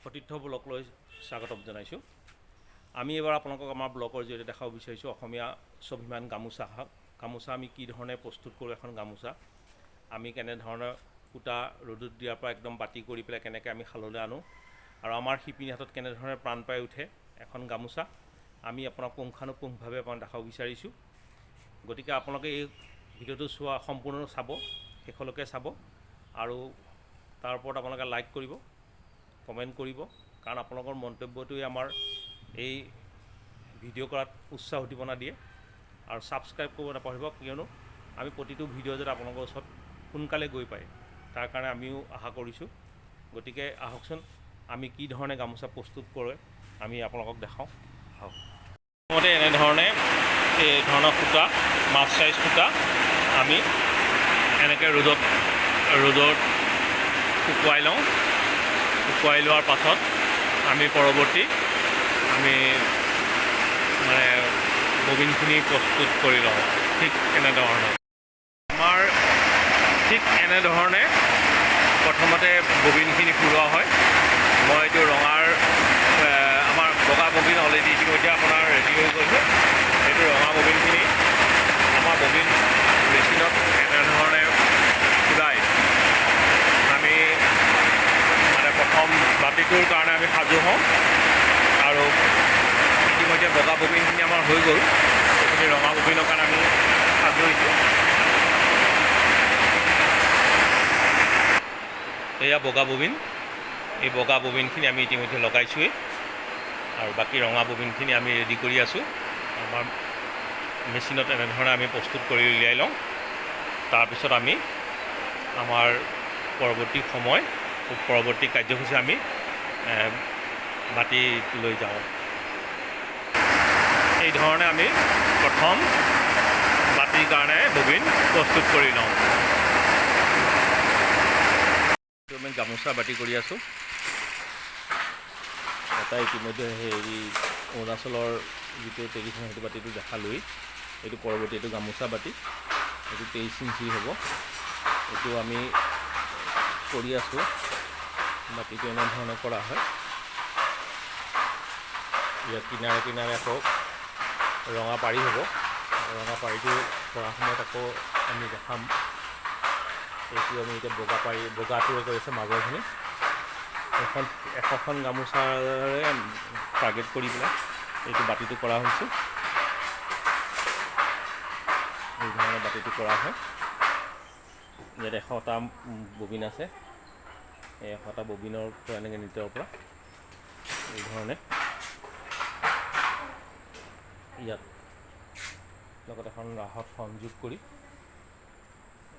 সতীৰ্থ ব্লকলৈ স্বাগতম জনাইছোঁ। আমি এইবাৰ আপোনালোকক আমাৰ ব্লকৰ জৰিয়তে দেখাব বিচাৰিছোঁ অসমীয়া স্বাভিমান গামোচা। গামোচা আমি কি ধৰণে প্ৰস্তুত কৰোঁ, এখন গামোচা আমি কেনেধৰণে সূতা ৰ'দত দিয়াৰ পৰা একদম বাতি কৰি পেলাই কেনেকৈ আমি শাললৈ আনো আৰু আমাৰ শিপিনীৰ হাতত কেনেধৰণে প্ৰাণ পাই উঠে এখন গামোচা, আমি আপোনাক পুংখানুপুংখভাৱে আপোনাক দেখাব বিচাৰিছোঁ। গতিকে আপোনালোকে এই ভিডিঅ'টো চোৱা সম্পূৰ্ণ চাব, শেষলৈকে চাব আৰু তাৰ ওপৰত আপোনালোকে লাইক কৰিব, কমেণ্ট কৰিব, কাৰণ আপোনালোকৰ মন্তব্যটোৱে আমাৰ এই ভিডিঅ' কৰাত উৎসাহ উদ্দীপনা দিয়ে। আৰু ছাবস্ক্ৰাইব কৰিব নাপাহৰিব, কিয়নো আমি প্ৰতিটো ভিডিঅ' যাতে আপোনালোকৰ ওচৰত সোনকালে গৈ পায়, তাৰ কাৰণে আমিও আশা কৰিছোঁ। গতিকে আহকচোন, আমি কি ধৰণে গামোচা প্ৰস্তুত কৰে আমি আপোনালোকক দেখাওঁ, আহক। প্ৰথমতে এনেধৰণে এই ধৰণৰ সূতা, মাছ চাইজ সূতা আমি এনেকৈ ৰ'দত শুকুৱাই লওঁ। শুকুৱাই লোৱাৰ পাছত আমি পৰৱৰ্তী আমি মানে ববিনখিনি প্ৰস্তুত কৰি লওঁ। ঠিক এনেধৰণে আমাৰ ঠিক এনেধৰণে প্ৰথমতে ববিনখিনি পুৰোৱা হয়। মই এইটো ৰঙাৰ আমাৰ বগা ববিন অলৰেডি ইতিমধ্যে আপোনাৰ ৰেডি হৈ গৈছে। এইটো ৰঙা ববিনখিনি আমাৰ ববিন মেচিনত এনেধৰণে ফুৰাই আমি মানে প্ৰথম বাতিটোৰ কাৰণে আমি সাজু হওঁ। আৰু ইতিমধ্যে বগা ববিনখিনি আমাৰ হৈ গ'ল। এইখিনি ৰঙা ববিনৰ কাৰণে আমি সাজু হৈছোঁ। এয়া বগা ববিন। এই বগা ববিনখিনি আমি ইতিমধ্যে লগাইছোঁৱেই আৰু বাকী ৰঙা ববিনখিনি আমি ৰেডি কৰি আছোঁ। আমাৰ মেচিনত এনেধৰণে আমি প্ৰস্তুত কৰি উলিয়াই লওঁ। তাৰপিছত আমি আমাৰ পৰৱৰ্তী সময়, পৰৱৰ্তী কাৰ্যসূচী আমি বাতিলৈ যাওঁ। এই ধৰণে আমি প্ৰথম বাতিৰ কাৰণে ববিন প্ৰস্তুত কৰি লওঁ। আমি গামোচা বাতি কৰি আছোঁ এটা। ইতিমধ্যে হেৰি অৰুণাচলৰ যিটো ট্ৰেডিশ্যনেল, সেইটো বাতিটো দেখালোৱেই। এইটো পৰৱৰ্তী, এইটো গামোচা বাতি। এইটো 23 ইঞ্চি হ'ব। এইটো আমি কৰি আছোঁ। বাতিটো এনেধৰণে কৰা হয়। ইয়াৰ কিনাৰে কিনাৰে আকৌ ৰঙা পাৰি হ'ব। ৰঙা পাৰিটো কৰাৰ সময়ত আকৌ আমি দেখাম। এইটো আমি এতিয়া বগা পাৰি, বগাটোৰে কৰিছে মাজৰখিনি। এখন 100খন গামোচাৰে টাৰ্গেট কৰি পেলাই এইটো বাতিটো কৰা হৈছে। এই ধৰণে বাতিটো কৰা হয়। ইয়াত 100টা ববিন আছে। এই 100টা ববিনৰ পৰা এনেকৈ নিটৰ পৰা এই ধৰণে ইয়াত লগত এখন ৰাহত সংযোগ কৰি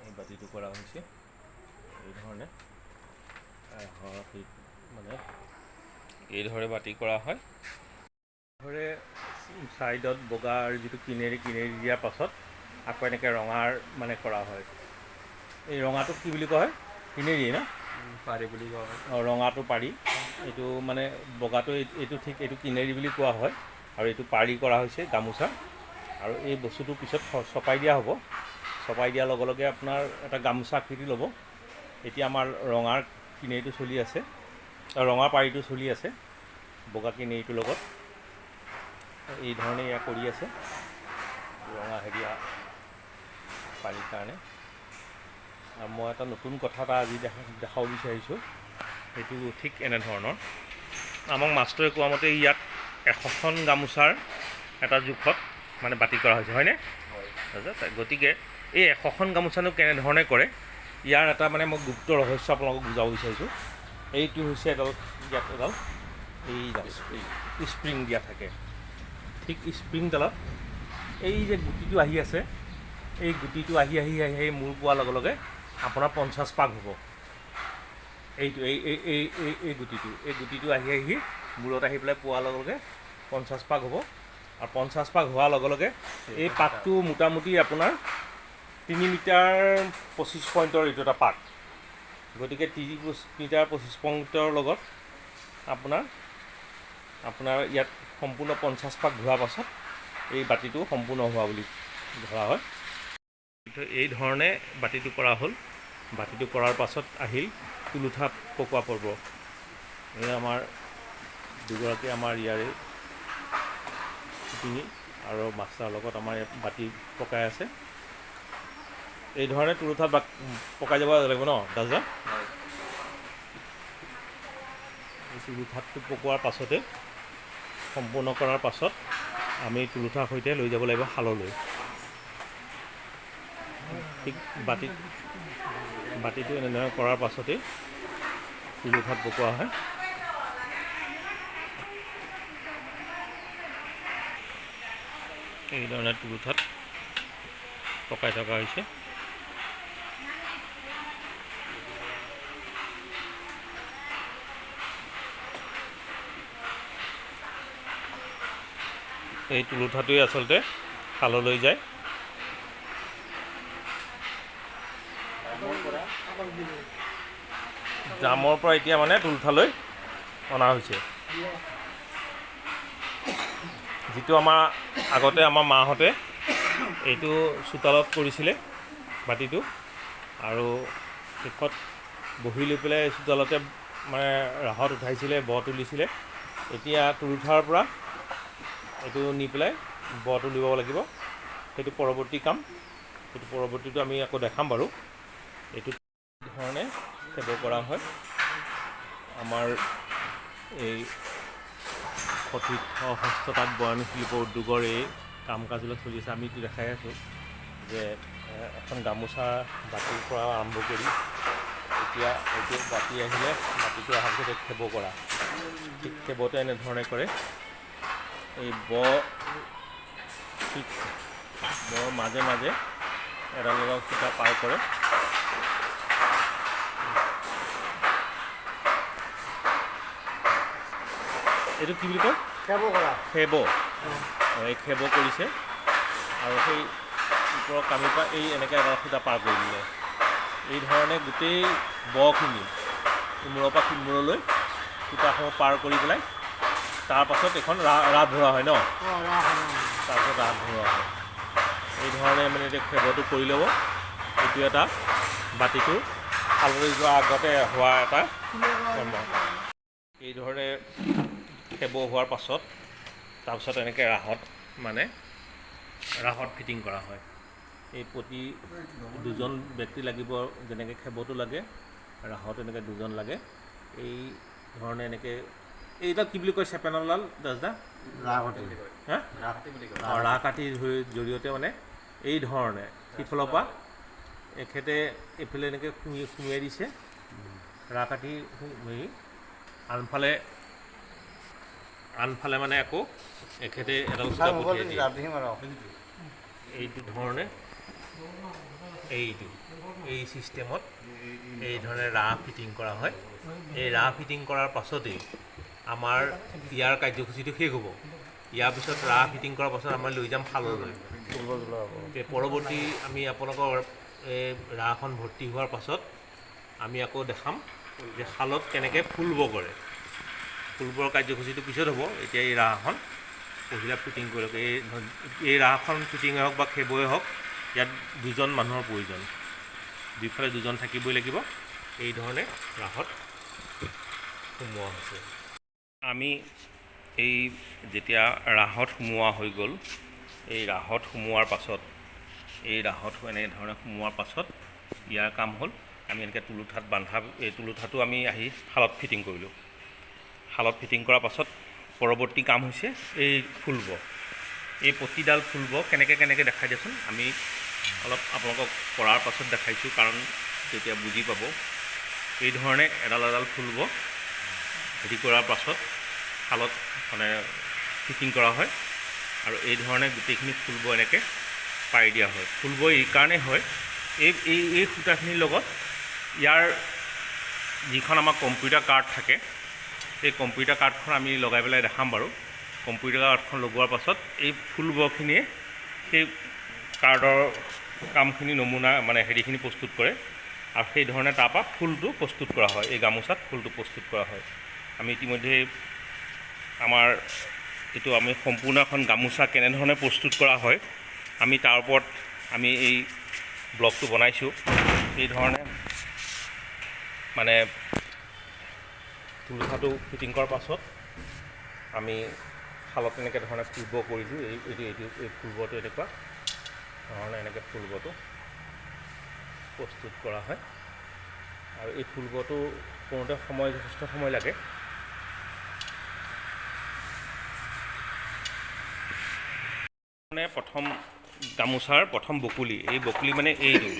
এই বাতিটো কৰা হৈছে। এই ধৰণে ৰাহত মানে এইদৰে বাতি কৰা হয়। এইদৰে ছাইডত বগাৰ যিটো কিনেৰি, কিনেৰি দিয়াৰ পাছত আকৌ এনেকৈ ৰঙাৰ মানে কৰা হয়। এই ৰঙাটোক কি বুলি কোৱা হয়? কিনেৰি না? পাৰি বুলি কোৱা হয়। অঁ, ৰঙাটো পাৰি। এইটো মানে বগাটো এইটো ঠিক এইটো কিনেৰি বুলি কোৱা হয় আৰু এইটো পাৰি কৰা হৈছে গামোচা। আৰু এই বস্তুটো পিছত চপাই দিয়া হ'ব। চপাই দিয়াৰ লগে লগে আপোনাৰ এটা গামোচা আকৃতি ল'ব। এতিয়া আমাৰ ৰঙাৰ কিনেৰিটো চলি আছে, ৰঙা পাৰিটো চলি আছে বগা কিনেৰিটোৰ লগত। এই ধৰণে এয়া কৰি আছে ৰঙা হেৰিয়া পাৰিৰ কাৰণে। আৰু মই এটা নতুন কথা এটা আজি দেখাব বিচাৰিছোঁ। সেইটো ঠিক এনেধৰণৰ। আমাক মাষ্টৰে কোৱা মতে ইয়াত 100খন গামোচাৰ এটা জোখত মানে বাতি কৰা হৈছে, হয়নে? হয়। গতিকে এই 100খন গামোচানো কেনেধৰণে কৰে, ইয়াৰ এটা মানে মই গুপ্ত ৰহস্য আপোনালোকক বুজাব বিচাৰিছোঁ। এইটো হৈছে এডাল, ইয়াত এডাল এইডাল স্প্ৰিং দিয়া থাকে। ঠিক স্প্ৰিংডালত এই যে গুটিটো আহি আছে, এই গুটিটো আহি আহি আহি আহি মূৰ পোৱাৰ লগে লগে আপোনাৰ 50 পাক হ'ব। এইটো এই এই এই এই এই গুটিটো, এই গুটিটো আহি আহি মূৰত আহি পেলাই পোৱাৰ লগে লগে 50 পাক হ'ব। আৰু 50 পাক হোৱাৰ লগে লগে এই পাকটো মোটামুটি আপোনাৰ 3 মিটাৰ 25 পইণ্টৰ এইটো এটা পাক। গতিকে 3 মিটাৰ 25 পইণ্টৰ লগত আপোনাৰ আপোনাৰ ইয়াত সম্পূৰ্ণ 50 পাক ঘূৰাৰ পাছত এই বাতিটো সম্পূৰ্ণ হোৱা বুলি ধৰা হয়। এই ধৰণে বাতিটো কৰা হ'ল। বাতিটো কৰাৰ পাছত আহিল তুলুঠা পকোৱা পৰ্ব। এই আমাৰ দুগৰাকী আমাৰ ইয়াৰে শিপিনী আৰু মাষ্টাৰৰ লগত আমাৰ ইয়াত বাতি পকাই আছে। এই ধৰণে তুলুঠাত পকাই যাব লাগিব ন দাদা? এই তুলুঠাটো পকোৱাৰ পাছতে, সম্পূৰ্ণ কৰাৰ পাছত আমি তুলুঠাৰ সৈতে লৈ যাব লাগিব শাললৈ। ঠিক বাতিটো এনেধৰণে কৰাৰ পাছতেই তুলুঠাত পকোৱা হয়। এইধৰণে তুলুঠাত পকাই থকা হৈছে। এই তুলুঠাটোৱে আচলতে শাললৈ যায়। ড্ৰামৰ পৰা এতিয়া মানে তুলুঠালৈ অনা হৈছে। যিটো আমাৰ আগতে আমাৰ মাহঁতে এইটো চোতালত কৰিছিলে বাতিটো, আৰু শেষত বহি লৈ পেলাই চোতালতে মানে ৰাহত উঠাইছিলে, ব তুলিছিলে। এতিয়া তুলুঠাৰ পৰা এইটো নি পেলাই ব তুলিব লাগিব। সেইটো পৰৱৰ্তী কাম, সেইটো পৰৱৰ্তীটো আমি আকৌ দেখাম বাৰু। এইটো ধৰণে সেৱ কৰা হয় আমাৰ এই সতীৰ্থ হস্ততাঁত বয়নশিল্প উদ্যোগৰ এই কাম কাজবিলাক চলি আছে। আমি এইটো দেখাই আছোঁ যে এখন গামোচা বাতিৰ পৰা আৰম্ভ কৰি এতিয়া এইটো বাতি আহিলে, বাতিটো অহাৰ পিছত খেব কৰা, ঠিক খেবতে এনেধৰণে কৰে। এই ব ঠিক বৰ মাজে মাজে এডাল এডাল সূতা পাৰ কৰে। এইটো কি বুলি কয়? খেব কৰা। খেব। এই খেব কৰিছে আৰু সেই ওপৰৰ কামিৰ পৰা এই এনেকৈ এডাল সূতা পাৰ কৰি দিলে। এই ধৰণে গোটেই বখিনি ইমূৰৰ পৰা সিমূৰলৈ সূতাসমূহ পাৰ কৰি পেলাই তাৰপাছত এইখন ৰাত ভৰোৱা হয় ন? তাৰপিছত ৰাত ভৰোৱা হয়। এই ধৰণে মানে এতিয়া খেবটো কৰি ল'ব। এইটো এটা বাতিটো শাললৈ যোৱাৰ আগতে হোৱা এটা কৰ্ম। এই ধৰণে খেব হোৱাৰ পাছত তাৰপিছত এনেকৈ ৰাহত মানে ৰাহত ফিটিং কৰা হয়। এই প্ৰতি দুজন ব্যক্তি লাগিব, যেনেকৈ খেবটো লাগে ৰাহত এনেকৈ দুজন লাগে। এই ধৰণে এনেকৈ এইডাল কি বুলি কয় চেপেনাডাল দাসদা? হা, ৰাহ কাঠি জৰিয়তে মানে এই ধৰণে সিফালৰ পৰা এখেতে এইফালে এনেকৈ সুমিয়াই দিছে ৰাহ কাঠি, আনফালে আনফালে মানে আকৌ এখেতে এডাল সূতা পঠিয়াই দিয়ে। এইটো ধৰণে এইটো এই চিষ্টেমত এই ধৰণে ৰাহ ফিটিং কৰা হয়। এই ৰাহ ফিটিং কৰাৰ পাছতেই আমাৰ ইয়াৰ কাৰ্যসূচীটো শেষ হ'ব। ইয়াৰ পিছত ৰাহ ফিটিং কৰাৰ পাছত আমাৰ লৈ যাম শাললৈ। পৰৱৰ্তী আমি আপোনালোকৰ এই ৰাহখন ভৰ্তি হোৱাৰ পাছত আমি আকৌ দেখাম যে শালত কেনেকৈ ফুলব কৰে। ফুলবৰ কাৰ্যসূচীটো পিছত হ'ব। এতিয়া এই ৰাহখন পহিলা ফিটিং কৰি লওক। এই ৰাহখন ফিটিঙেই হওক বা খেবই হওক, ইয়াত দুজন মানুহৰ প্ৰয়োজন, দুইফালে দুজন থাকিবই লাগিব। এই ধৰণে ৰাহত সোমোৱা হৈছে। আমি এই যেতিয়া ৰাহত সোমোৱা হৈ গ'ল, এই ৰাহত সোমোৱাৰ পাছত, এই ৰাহত এনেধৰণে সোমোৱাৰ পাছত ইয়াৰ কাম হ'ল আমি এনেকৈ তুলুঠাত বান্ধা, এই তুলুঠাটো আমি আহি শালত ফিটিং কৰিলোঁ। শালত ফিটিং কৰাৰ পাছত পৰৱৰ্তী কাম হৈছে এই ফুলব। এই প্ৰতিডাল ফুলব কেনেকৈ কেনেকৈ দেখাই দিয়াচোন। আমি অলপ আপোনালোকক কৰাৰ পাছত দেখাইছোঁ, কাৰণ তেতিয়া বুজি পাব। এই ধৰণে এডাল এডাল ফুলব হেৰি কৰাৰ পাছত শালত মানে ফিটিং কৰা হয় আৰু এই ধৰণে গোটেইখিনি ফুলব এনেকৈ পাৰি দিয়া হয়। ফুলব এইকাৰণেই হয়, এই এই এই সূতাখিনিৰ লগত ইয়াৰ যিখন আমাৰ কম্পিউটাৰ কাৰ্ড থাকে, এই কম্পিউটাৰ কাৰ্ডখন আমি লগাই পেলাই দেখাম বাৰু। কম্পিউটাৰ কাৰ্ডখন লগোৱাৰ পাছত এই ফুলবখিনিয়ে সেই কাৰ্ডৰ কামখিনি নমুনা মানে হেৰিখিনি প্ৰস্তুত কৰে আৰু সেই ধৰণে তাৰপৰা ফুলটো প্ৰস্তুত কৰা হয়। এই গামোচাত ফুলটো প্ৰস্তুত কৰা হয়। আমি ইতিমধ্যে আমাৰ এইটো আমি সম্পূৰ্ণ এখন গামোচা কেনেধৰণে প্ৰস্তুত কৰা হয় আমি তাৰ ওপৰত আমি এই ব্লগটো বনাইছোঁ। এই ধৰণে মানে টোলোঠাটো ফিটিং কৰাৰ পাছত আমি শালত এনেকৈ ধৰণে ফুলব কৰি দিওঁ। এই এইটো এইটো এই ফুলবটো এনেকুৱা ধৰণে এনেকৈ ফুলবটো প্ৰস্তুত কৰা হয়। আৰু এই ফুলবটো কৰোঁতে সময় যথেষ্ট সময় লাগে। মানে প্ৰথম গামোচাৰ প্ৰথম বকুলি, এই বকুলি মানে এইটো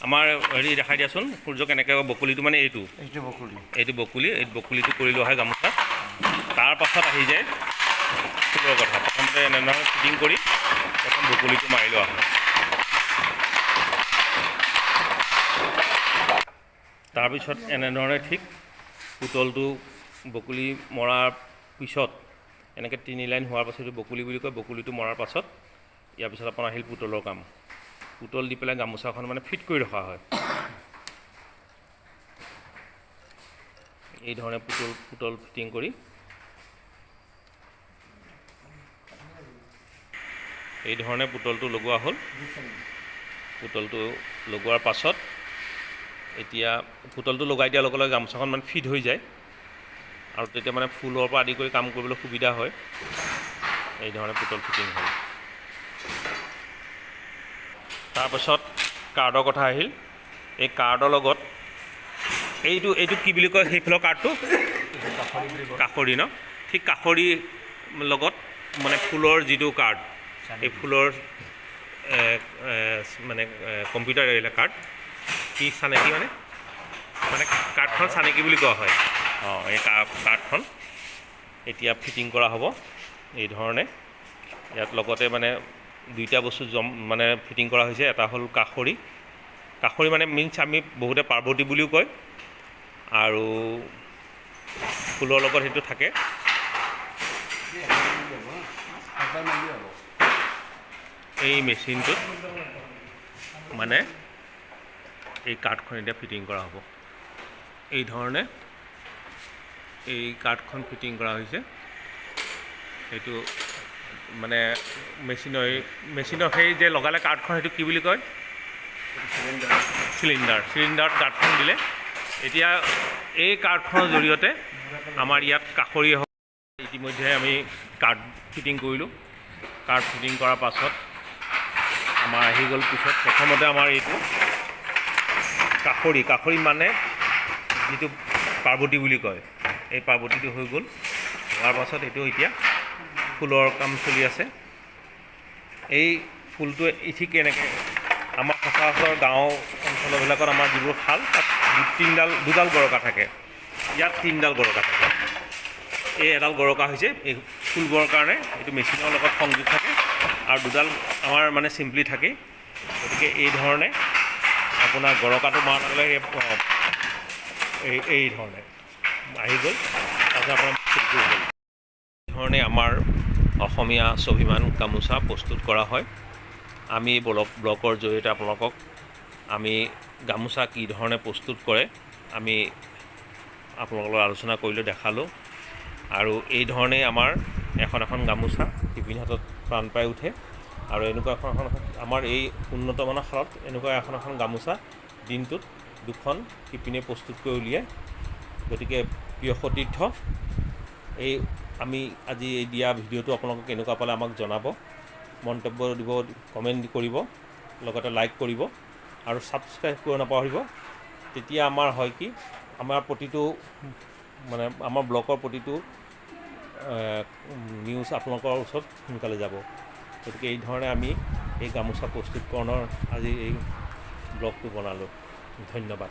আমাৰ হেৰি দেখাই দিয়াচোন সূৰ্য কেনেকৈ বকুলিটো, মানে এইটো এইটো বকুলি, এইটো বকুলি, এই বকুলিটো কৰি লোৱা হয় গামোচা। তাৰ পাছত আহি যায় ফুলৰ কথা। প্ৰথমতে এনেধৰণে ফিটিং কৰি প্ৰথম বকুলিটো মাৰি লোৱা হয়। তাৰপিছত এনেধৰণে ঠিক পুতলটো বকুলি মৰাৰ পিছত এনেকৈ তিনি লাইন হোৱাৰ পাছত এইটো বকুলি বুলি কয়। বকুলিটো মৰাৰ পাছত ইয়াৰ পিছত আপোনাৰ আহিল পুতলৰ কাম। পুতল দি পেলাই গামোচাখন মানে ফিট কৰি ৰখা হয়। এই ধৰণে পুতল পুতল ফিটিং কৰি এই ধৰণে পুতলটো লগোৱা হ'ল। পুতলটো লগোৱাৰ পাছত এতিয়া পুতলটো লগাই দিয়াৰ লগে লগে গামোচাখন মানে ফিট হৈ যায় আৰু তেতিয়া মানে ফুলৰ পৰা আদি কৰি কাম কৰিবলৈ সুবিধা হয়। এই ধৰণে পুতল ফিটিং হ'ল। তাৰপাছত কাৰ্ডৰ কথা আহিল। এই কাৰ্ডৰ লগত এইটো এইটো কি বুলি কয় সেইফালৰ কাৰ্ডটো? কাষৰি ন? ঠিক কাষৰিৰ লগত মানে ফুলৰ যিটো কাৰ্ড, এই ফুলৰ মানে কম্পিউটাৰ এইবিলাক কাৰ্ড কি চানেকি, মানে মানে কাৰ্ডখন চানেকি বুলি কোৱা হয়। অঁ, এই কাৰ্ডখন এতিয়া ফিটিং কৰা হ'ব এই ধৰণে। ইয়াত লগতে মানে দুইটা বস্তু মানে ফিটিং কৰা হৈছে। এটা হ'ল কাষৰি, কাষৰি মানে মিনছ আমি বহুতে পাৰ্বতী বুলিও কয়, আৰু ফুলৰ লগত সেইটো থাকে। এই মেচিনটোত মানে এই কাৰ্ডখন এতিয়া ফিটিং কৰা হ'ব। এই ধৰণে এই কাৰ্ডখন ফিটিং কৰা হৈছে। সেইটো মানে মেচিনৰ মেচিনৰ সেই যে লগালে কাৰ্ডখন, সেইটো কি বুলি কয়? চিলিণ্ডাৰ। চিলিণ্ডাৰত কাৰ্ডখন দিলে এতিয়া এই কাৰ্ডখনৰ জৰিয়তে আমাৰ ইয়াত কাষৰি ইতিমধ্যে আমি কাৰ্ড ফিটিং কৰিলোঁ। কাৰ্ড ফিটিং কৰাৰ পাছত আমাৰ আহি গ'ল পিছত প্ৰথমতে আমাৰ এইটো কাষৰি, কাষৰি মানে যিটো পাৰ্বতী বুলি কয়, এই পাৰ্বতীটো হৈ গ'ল। হোৱাৰ পাছত এইটো এতিয়া ফুলৰ কাম চলি আছে। এই ফুলটো ঠিক এনেকৈ আমাৰ সচৰাচৰ গাঁও অঞ্চলবিলাকত আমাৰ যিবোৰ শাল, তাত তিনিডাল দুডাল গৰকা থাকে, ইয়াত তিনিডাল গৰকা থাকে। এই এডাল গৰকা হৈছে এই ফুলবোৰৰ কাৰণে, এইটো মেচিনৰ লগত সংযোগ থাকে, আৰু দুডাল আমাৰ মানে চিম্পলি থাকে। গতিকে এই ধৰণে আপোনাৰ গৰকাটো মৰাৰ লগে লগে এই ধৰণে আহি গ'ল। তাৰপিছত আপোনাৰ ফুলটো হ'ল। এই ধৰণে আমাৰ অসমীয়া স্বাভিমান গামোচা প্ৰস্তুত কৰা হয়। আমি ব্লকৰ জৰিয়তে আপোনালোকক আমি গামোচা কি ধৰণে প্ৰস্তুত কৰে আমি আপোনালোকৰ লগত আলোচনা কৰিলোঁ, দেখালোঁ। আৰু এই ধৰণেই আমাৰ এখন এখন গামোচা শিপিনীৰ হাতত প্ৰাণ পাই উঠে। আৰু এনেকুৱা এখন এখন আমাৰ এই উন্নত মানৰ শালত এনেকুৱা এখন এখন গামোচা দিনটোত দুখন শিপিনীয়ে প্ৰস্তুত কৰি উলিয়ায়। গতিকে প্ৰিয় সতীৰ্থ, এই আমি আজি এই দিয়া ভিডিঅ'টো আপোনালোকে কেনেকুৱা পালে আমাক জনাব, মন্তব্য দিব, কমেণ্ট কৰিব, লগতে লাইক কৰিব আৰু ছাবস্ক্ৰাইব কৰিব নাপাহৰিব। তেতিয়া আমাৰ হয় কি, আমাৰ প্ৰতিটো মানে আমাৰ ব্লগৰ প্ৰতিটো নিউজ আপোনালোকৰ ওচৰত সোনকালে যাব। গতিকে এই ধৰণে আমি এই গামোচা প্ৰস্তুতকৰণৰ আজি এই ব্লগটো বনালোঁ। ধন্যবাদ।